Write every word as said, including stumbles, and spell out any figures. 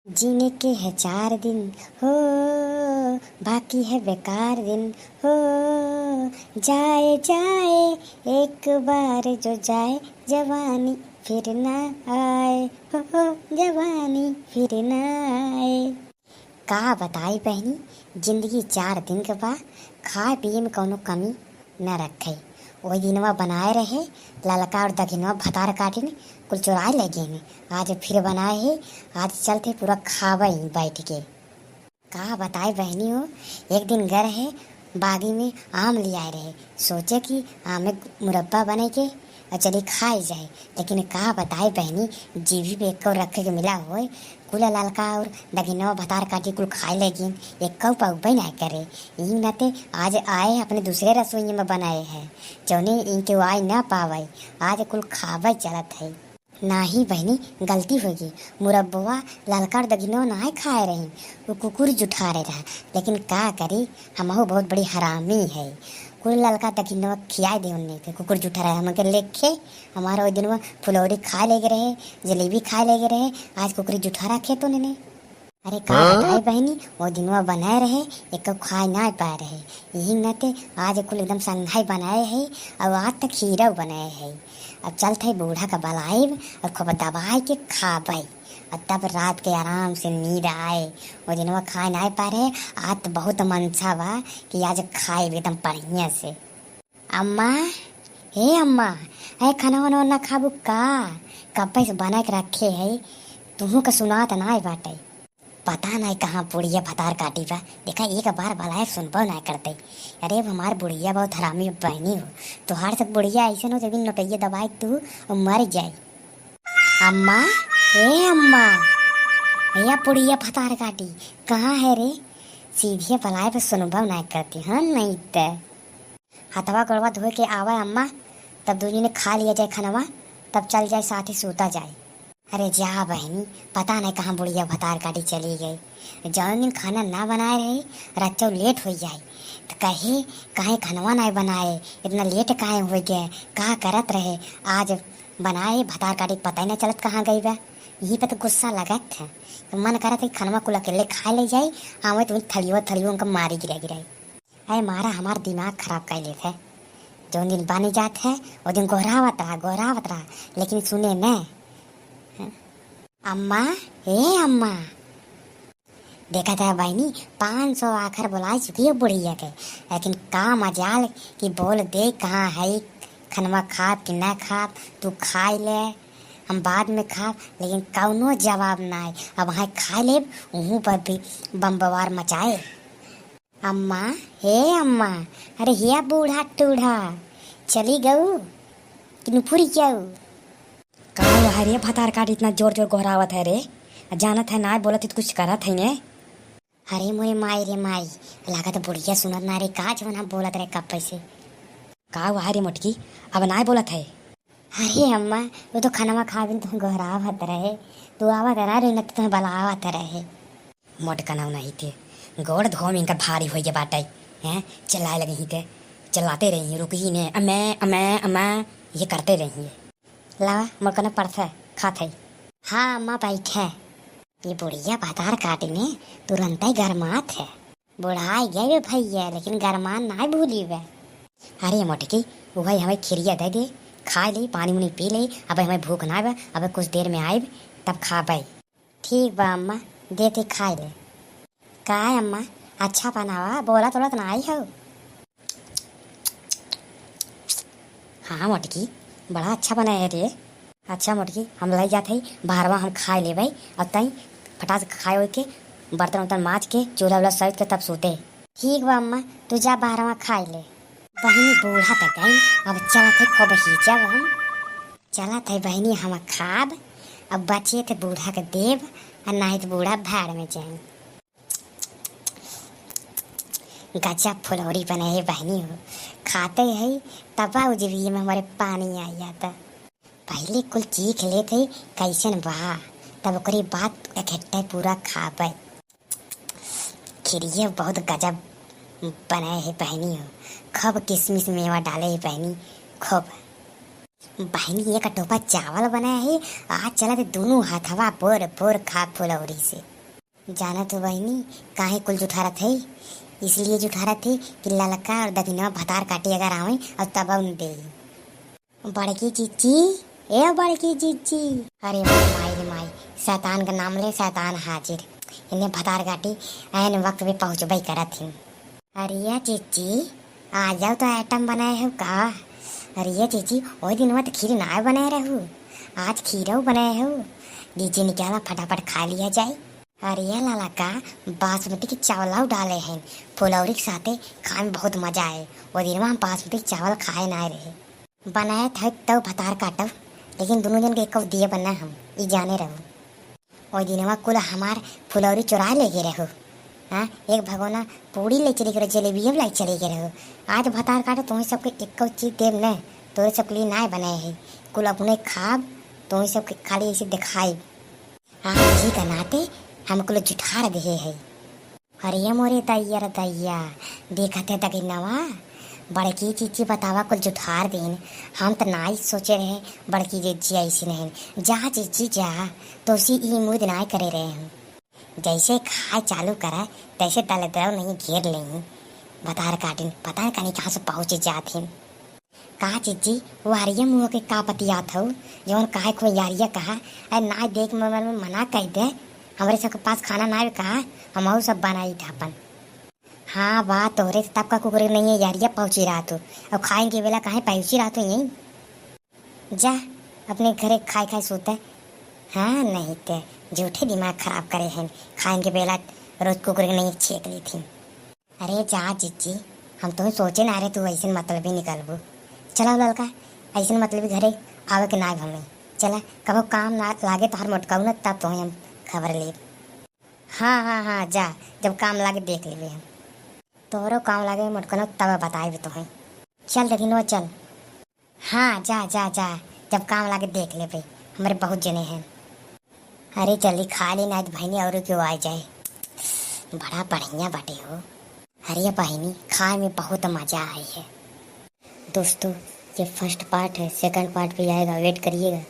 जीने के है चार दिन हो, बाकी है बेकार दिन हो। जाए जाए एक बार जो जाए, जवानी फिर ना आए हो, जवानी फिर ना आए। का बताई बहिनी, जिंदगी चार दिन के बा, खाए पिए में कौनो कमी न रखे। ओही दिनवा बनाए रहे, ललका और दखिनवा भतार काटिन कुल चुराए ले गए। आज फिर बनाए है, आज चलते पूरा खावे ही बैठ के। का बताए बहिनी हो, एक दिन गए रहे बागी में आम ले आए रहे, सोचे कि आम में मुरब्बा बने के और चली खाए जाए। लेकिन का बताए बहिनी, जीभी पे एको रखे के मिला होए, कुल ललका और दखिनवा भतार काटी कुल खाए लेगिन, एको पउबे ना करे। यही नाते आज आए अपने दूसरे रसोई में बनाए हैं, जौने इनके आए ना पावे, आज कुल खावे चलत है। नाही बहिनी, गलती होगी, मुरब्बवा ललका और दखिनवा नाय खाए रही, वो कुकुर जुठारे रहा। लेकिन का करी, हमहू बहुत बड़ी हरामी है। कुल ललका दखिनवा खियाए दे उन्ने के, कुकुर जुठारे हमके लेखे। हमारा ओइ दिनवा फुलौरी खाए लेगे रहे, जलेबी खाए लेगे रहे, आज कुकुरी जुठारा खेत उन्ने। अरे का हाँ? बताए बहिनी, ओ दिनवा बनाए रहे, एको खाए ना पाए रहे। यही नाते आज कुल एकदम संघाई बनाए है, और आज तक हीरो बनाए है। अब चलत है बूढ़ा का बलाइब और खूब दबाए के खाबे, और तब रात के आराम से नींद आए। ओ दिनवा खाए ना पाए रहे, आज तो बहुत मनसा बा कि आज खाए एकदम बढ़िया से। अम्मा, हे अम्मा, ए खाना वाना ना खाबू का? कब्बे से बना के रखे है, तुहू का सुनात नाय बाटे। पता नाय कहाँ बुढ़िया भतार काटी बा, देखा एक बार बलाए सुनबो नाय करते। अरे अब हमार बुढ़िया बहुत हरामी बहिनी हो, तोहार से बुढ़िया ऐसे हो जब नोटैया दबाए तू मर जाए। अम्मा, ए अम्मा, भैया बुढ़िया भतार काटी कहाँ है रे? सीधे बलाए पे सुनबो नाय करती, हाँ नहीं ते। हथवा गोड़वा धोए के आवे अम्मा, तब दुइ जने खा लिया जाए खनवा, तब चल जाए साथे सूता जाए। अरे जा बहिनी, पता नहीं कहाँ बुढ़िया भतार काटी चली गई। जौन दिन खाना ना बनाए रही, रच्चौ लेट होइ जाए, तो कहे, "काहे खनवा नाय बनाए, इतना लेट काहे होइ गए, का करत रहे?" आज बनाए भतार काटी पता ही ना चलत कहाँ गई बा। यहीं पे तो गुस्सा लगत है, तो मन करत है कि खनवा कुल अकेले खा ले जाए, आवे तो थलियो थलियो उनका मारी गिरा गिराई। अरे मारा हमार दिमाग खराब कर लेत है। जौन दिन बन जात है, ओ दिन गोहरावत रहा, गोहरावत रहा, लेकिन सुने न। अम्मा, ए अम्मा, देखत है बहिनी, पाँच सौ आखर बुलाए चुकी है बुढ़िया के, लेकिन का मजाल कि बोल दे कहाँ है, खनवा खाब कि ना खाब, तू खाई ले, हम बाद में खाब, लेकिन कौनो जवाब ना है। अब वहाँ खा लेब, वहूँ पर भी बम बवार मचाए। अम्मा, हे अम्मा, अरे हिया बूढ़ा टूढ़ा, चली गऊ कि नुपुरी गऊ? का हुआ है रे भतार काट, इतना जोर जोर गोहरावत है रे? जानत है ना बोलत ही तो कुछ करत है ने। अरे मोरे माई रे माई, लागत बुढ़िया सुनत ना रे, का जवन हम बोलत रहे कब से। का हुआ है रे मोटकी, अब ना बोलत है? अरे अम्मा, वो तो खनवा खाबिन तुम गोहरावत रहे, तू आवत रहा रे, न तो तुम्हें बलावत रहे। मोटकनौ नहीं थे, गोड़ धोम इनका भारी होइगे बाटै, हैं? चिल्लाए लगे ही थे, चिल्लाते रही, रुकी ही ने, अम्मा, अम्मा, अम्मा, ये करते रही। लावा, मोटकनौ परस, खात है। हाँ अम्मा, बैठे। ये बुढ़िया भतार काटी ने तुरंत ही गरमात है। बुढ़ाई गए बे भैया, लेकिन गरमान नाय भूली बे। अरे मोटकी, वही हमें खिरिया दे दे, खाए ले, पानी उनी पी ले, अब हमें भूख ना बे, अब कुछ देर में आइब, तब खाबे। ठीक बा अम्मा, देते खाए ले। काय अम्मा, अच्छा बनावा, बोलत ओलत नाई हो? हाँ मोटकी, बड़ा अच्छा बना है रे। अच्छा मोटकी, हम लई जात हई, बाहरवा हम खाए लेबै, और तई फटाक से खाए होई के, बर्तन उर्तन माज के, चूल्हा उल्हा सहित के तब सूते। ठीक बा अम्मा, तू जा बाहरवा खाए ले। बहिनी बूढ़ा त गई, अब चलत है खूब खींचब हम। चलत है बहिनी हम खाब, अब बचे त बूढ़ा के देब, और नाहीं त बूढ़ा भाड़ में जाई। गजब फुलौरी बने है बहिनी हो, खाते है तब उजविये में हमारे पानी आ जाता। पहले कुल चीख लेत है कैसन बा, तब ओकरे बाद इकट्ठे पूरा खाबे। खिरिये बहुत गजब बने है बहिनी हो, खूब किसमिस मेवा डाले है बहिनी, खूब। बहिनी एक टोपा चावल बने है, आज चलत दोनों हथवा बोर बोर खा फुलौरी से। जानत हो बहिनी, काहे कुल जुठारत है? इसलिए जुठारत है कि ललका और दखिनवा भतार काटी अगर आवे और तब उन दे। बड़की चिच्ची, ए बड़की चिच्ची। अरे माई रे माई, शैतान का नाम ले, शैतान हाजिर। इन्हें भतार काटी ऐन वक्त पे पहुँचबे करत ही। अरे या चिच्ची, आ जाओ तो आइटम बनाए हो का? अरे या चिच्ची, ओई दिन तो खीर ना बनाए रहू, आज खीरो बनाए हो। चिच्ची निकाला, फटाफट खा लिया जाए। अरे या ललका, बासमती के चावल डाले हैं, फुलौरी के साथे खाए में बहुत मजा आए। वो दिन हम बासमती के चावल खाए ना रहे। बनाए थे तो भतार काटब, लेकिन दोनों जन के एक दिए बना हम, ई जाने रहू। ओई दिनवा कुल हमार फुलौरी चुरा ले गए रहू। हाँ, एक भगोना पूड़ी ले चली गए, जलेबिया लाई चली गए रहू। आज भतार काटे, तुम्हें सबके एक चीज देब न, तोरे सबके लिए ना बनाए है। कुल अपने खाब, तुम्हें सबके खाली ऐसे दिखाई। आज जी का नाते हम कुल जुठार देहे है। अरे मोरे दैया रे दैया, देखत है दगिनवा, बड़की चिच्ची बतावा कुल जुठार देन। हम त नाई सोचे रहे बड़की चिच्ची ऐसी नहीं। जा चिच्ची जा, तोसी ई उम्मीद नाई करे रहे हम। जैसे खाए चालू करा, तैसे दलदल नहीं घेर लें। भतार काटिन, पता नहीं कहाँ से पहुँच जात हैं। का चिच्ची, वो हरिया मुँह के का बतियात हऊ, जौन काहे को यारिया कहा, अरे नाई देख में, में, में मना कह दे, हमरे सबके पास खाना ना कहा, हम और सब बनाई था अपन। हाँ बा, तोहरे से तब का कुकुर नहीं है, यारिया पहुँची रहा तू, अब खाए के बेला काहे पहुँची रहा तू यहीं? जा, अपने घरे खाए खाए सोते। हाँ, नहीं ते झूठे दिमाग खराब करे हैं, खाए के बेला रोज कुकुर नहीं छेक ली थी। अरे जा चिच्ची, हम तो सोचे ना रहे तू ऐसे मतलबी निकलबू। चला ललका, ऐसे मतलबी घरे आवे के ना भमे। चला, कबो काम ना लागे तोहर मोटकाऊ न, तब तो हम खबर लेब। हाँ, हाँ, हाँ, जा, जब काम लागे देख लेबे हम। तोहरो काम लागे मोटकनो तब बताएबे तोहे। चल दखिनवा चल। हाँ, जा, जा, जा, जब काम लागे देख लेबे, हमरे बहुत जने हैं। अरे जल्दी खा लेना, आज बहिनी और क्यों आ जाए। बड़ा बढ़िया बाटे हो। अरे बहिनी, खाए में बहुत मजा आई है। दोस्तों, ये first part है, second part भी आएगा, wait करिएगा।